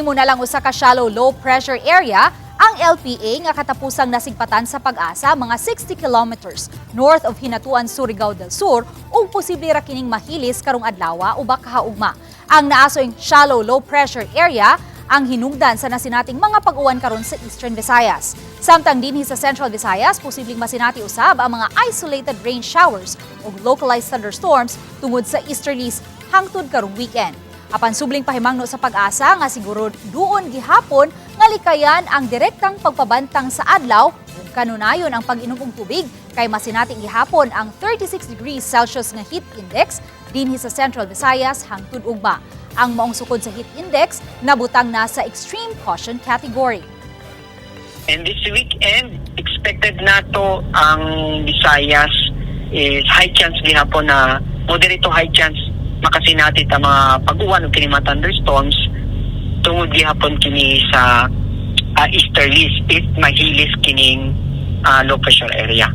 Nahimo na lang usa ka shallow low pressure area ang LPA nga katapusang nasigpatan sa Pag-asa, mga 60 kilometers north of Hinatuan, Surigao del Sur, ug posible ra kining mahilis karong adlaw o baka ugma. Ang naasoy shallow low pressure area ang hinungdan sa nasinating mga pag-uwan karon sa Eastern Visayas. Samtang dinhi sa Central Visayas, posibleng masinati usab ang mga isolated rain showers ug localized thunderstorms tungod sa easterlies hangtod karong weekend. Apan subling pahimangno sa Pag-asa nga siguraduon gihapon nga likayan ang direktang pagpabantang sa adlaw ug kanunayon ang pag-inom og tubig kay masinati gihapon ang 36 degrees Celsius nga heat index dinhi sa Central Visayas hangtod ugma. Ang maong sukod sa heat index nabutang na sa extreme caution category. And this weekend, expected nato ang Visayas is high chance gihapon na moderate to high chance makasinati ta mga pag-uwan o kini mga thunderstorms tungod gihapon kini sa easterlies if mahilis kining low pressure area.